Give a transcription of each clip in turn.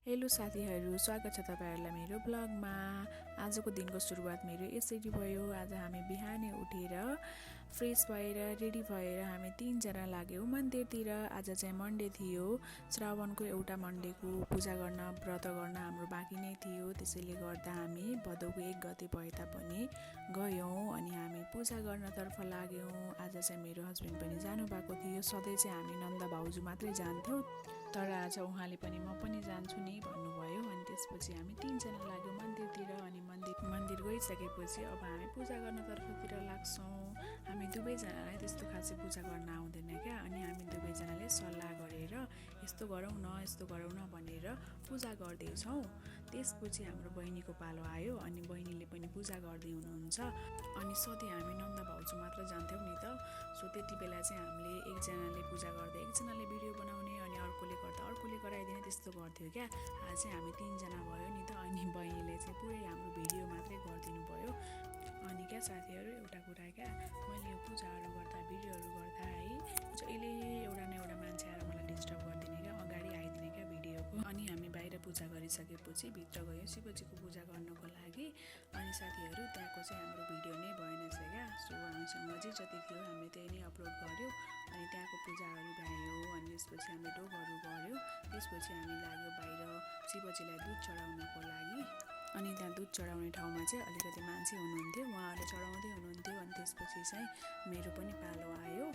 Hello साथीहरू, स्वागत छ तपाईहरुलाई मेरो ब्लगमा। आजको दिनको सुरुवात मेरो यसरी भयो। आज हामी बिहानै उठेर फ्रेस भएर रेडी भएर हामी 3 जना लाग्यौं मन्दिरतिर। आज चाहिँ मन्डे थियो, श्रावणको एउटा मन्डेको पूजा गर्न व्रत गर्न हाम्रो बाँकी नै थियो। त्यसैले गर्दा हामी भदौको 1 गते भए तापनि गयौं अनि हामी पूजा गर्नतर्फ लाग्यौं। आज चाहिँ मेरो हस्बेन्ड पनि जानु भएको थियो। सधैँ चाहिँ हामी नन्द भाउजू मात्रै जान्थ्यौं, तर आज उहाँले पनि म पनि जान्छु नि भन्नुभयो। अनि त्यसपछि हामी 3 जना लाग्यौं मन्दिरतिर। अनि मन्दिर गइसकेपछि अब हामी पूजा गर्नतर्फतिर लाग्छौं। हामी दुवैजनालाई त्यस्तो खासै पूजा गर्न आउँदैन क्या। अनि हामी दुवैजनाले सल्लाह गरेर यस्तो गरौँ न भनेर पूजा गर्दैछौँ। त्यसपछि हाम्रो बहिनीको पालो आयो अनि बहिनीले पनि पूजा गर्दै हुनुहुन्छ। अनि सधैँ हामी नन्द भाउजू मात्र जान्थ्यौं नि त। सो त्यति बेला चाहिँ हामीले एकजनाले पूजा गर्दै एकजनाले भिडियो बनाउने अनि अर्कोले गर्दा अर्कोले गराइदिने त्यस्तो गर्थ्यो क्या। आज चाहिँ हामी 3 जना भयो नि त। अनि बहिनीले चाहिँ पुरै हाम्रो भिडियो मात्रै गरिदिनु भयो। अनि क्या साथीहरू, एउटा कुरा क्या, मैले यो पूजाहरू गर्दा भिडियोहरू गर्दा है जहिले एउटा न एउटा मान्छे आएर मलाई डिस्टर्ब गरिदिने क्या, अगाडि आइदिने क्या भिडियोको। अनि हामी बाहिर पूजा गरिसकेपछि भित्र गयो शिवजीको पूजा गर्नको लागि। अनि साथीहरू, त्यहाँको चाहिँ हाम्रो भिडियो नै भएन छ क्या। सो हामीसँग जे जति थियो हामीले त्यही नै अपलोड गर्यो। अनि त्यहाँको पूजाहरू भ्यायो। अनि त्यसपछि हामीले ढोगहरू गर्यो। त्यसपछि हामी लाग्यो बाहिर शिवजीलाई दुध चढाउनको लागि। अनि त्यहाँ दुध चढाउने ठाउँमा चाहिँ अलिकति मान्छे हुनुहुन्थ्यो, उहाँहरूले चढाउँदै हुनुहुन्थ्यो। अनि त्यसपछि चाहिँ मेरो पनि पालो आयो।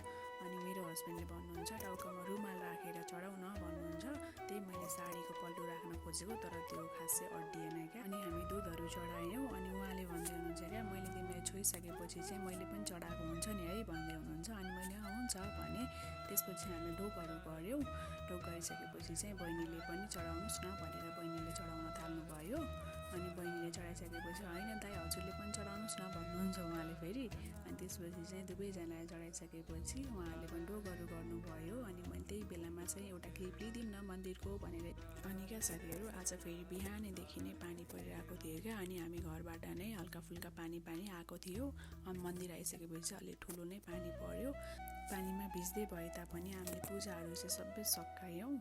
अनि मेरो हस्बेन्डले भन्नुहुन्छ टाउकोमा रुमाल राखेर चढाउन भन्नुहुन्छ। त्यही मैले साडीको पल्लु राख्न खोजेको, तर त्यो खासै अड्डिएन क्या। अनि हामी दुधहरू चढायौँ। अनि उहाँले भन्दै हुनुहुन्छ क्या, मैले तिमीलाई छोइसकेपछि चाहिँ मैले पनि चढाएको हुन्छ नि है भन्दै हुनुहुन्छ। अनि मैले हुन्छ भने। त्यसपछि हामी ढोगहरू गऱ्यौँ। ढोग गरिसकेपछि चाहिँ बहिनीले पनि चढाउनुहोस् न भनेर बहिनीले चढाउन थाल्नुभयो। अनि बहिनीले चढाइसकेपछि होइन दाइ हजुरले पनि चढाउनुहोस् न भन्नुहुन्छ उहाँले फेरि। अनि त्यसपछि चाहिँ दुवैजनाले चढाइसकेपछि उहाँहरूले पनि ढोगहरू गर्नुभयो। अनि मैले त्यही बेलामा चाहिँ एउटा क्लिप लिदिउँ न मन्दिरको भनेर। अनि क्या साथीहरू, आज फेरि बिहानैदेखि नै पानी परिरहेको थियो क्या। अनि हामी घरबाट नै हल्का फुल्का पानी आएको थियो। अनि मन्दिर आइसकेपछि अलिक ठुलो नै पानी पर्यो। पानीमा भिज्दै भए तापनि हामीले पूजाहरू चाहिँ सबै सकायौँ।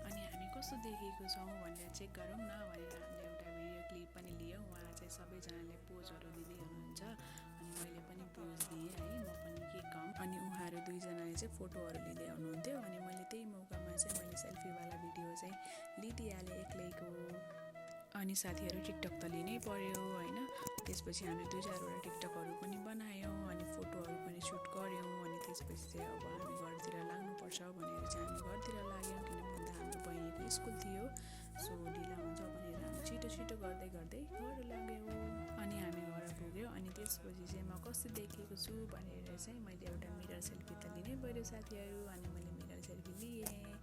अनि हामी कस्तो देखेको छौँ भनेर चेक गरौँ न भनेर हामीले एउटा भिडियो क्लिप पनि लियौँ। उहाँ चाहिँ सबैजनाले पोजहरू दिँदै हुनुहुन्छ। अनि मैले पनि पोज दिएँ है, म पनि के कम। अनि उहाँहरू दुईजनाले चाहिँ फोटोहरू लिँदै हुनुहुन्थ्यो। अनि मैले त्यही मौकामा चाहिँ मैले सेल्फीवाला भिडियो चाहिँ लिदिहालेँ एक्लैको। अनि साथीहरू, टिकटक त लिनै पर्यो होइन। त्यसपछि हामी 2-4वटा टिकटकहरू पनि बनायौँ। अनि फोटोहरू पनि सुट गऱ्यौँ। अनि त्यसपछि चाहिँ अब हामी घरतिर लाग्नुपर्छ भनेर चाहिँ हामी घरतिर लाग्यौँ। किन भन्दा हाम्रो बहिनीको स्कुल थियो। सो ढिला हुन्छ भनेर हामी छिटो गर्दै घर लाग्यौँ। अनि हामी घर पुग्यौँ। अनि त्यसपछि चाहिँ म कस्तो देखेको छु भनेर चाहिँ मैले एउटा मिरर सेल्फी त लिनै पर्यो साथीहरू। अनि मैले मिरर सेल्फी लिएँ।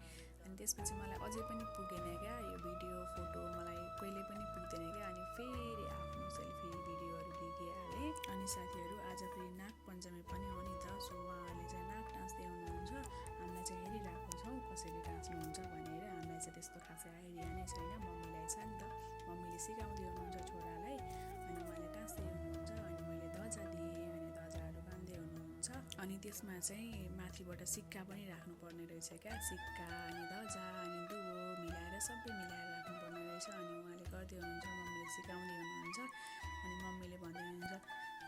अनि त्यसपछि मलाई अझै पनि पुगेन क्या, यो भिडियो फोटो मलाई कहिले पनि पुग्दैन क्या। अनि फेरि आफ्नो सेल्फी भिडियोहरू लिइहालेँ। अनि साथीहरू, आज फेरि नाग पञ्चमी पनि हो नि त। सो उहाँहरूले चाहिँ नाग डान्सदै हुनुहुन्छ। हामीलाई चाहिँ हेरिरहेको छौँ कसरी डान्स्नुहुन्छ भनेर। हामीलाई चाहिँ त्यस्तो खासै आइडिया नै छैन। मम्मीलाई छ नि त, मम्मीले सिकाउँदै हुनुहुन्छ छोरालाई। अनि उहाँले डान्स्दै हुनुहुन्छ। अनि मैले ध्वजा दिएँ। अनि ध्वजाहरू बान्दै हुनुहुन्छ। अनि त्यसमा चाहिँ माथिबाट सिक्का पनि राख्नुपर्ने रहेछ क्या। सिक्का अनि ध्वजा अनि दुबो मिलाएर सबै मिलाएर राख्नुपर्ने रहेछ। अनि उहाँले गर्दै हुनुहुन्छ, मम्मीले सिकाउँदै हुनुहुन्छ। अनि मम्मीले भन्दै हुनुहुन्छ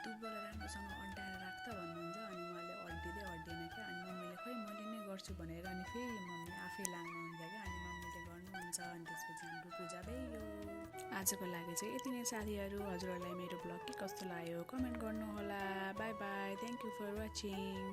दुबोलाई राम्रोसँग अड्डाएर राख् त भन्नुहुन्छ। अनि उहाँले अड्डिएन क्या। अनि मम्मीले खै मैले नै गर्छु भनेर अनि फेरि मम्मी आफै लाग्नुहुन्छ क्या। अनि मम्मीले गर्नुहुन्छ। अनि त्यसपछि हाम्रो पूजा भयो। आजको लागि चाहिँ यति नै साथीहरू। हजुरहरूलाई मेरो ब्लग के कस्तो लाग्यो कमेन्ट गर्नुहोला। Bye bye, thank you for watching.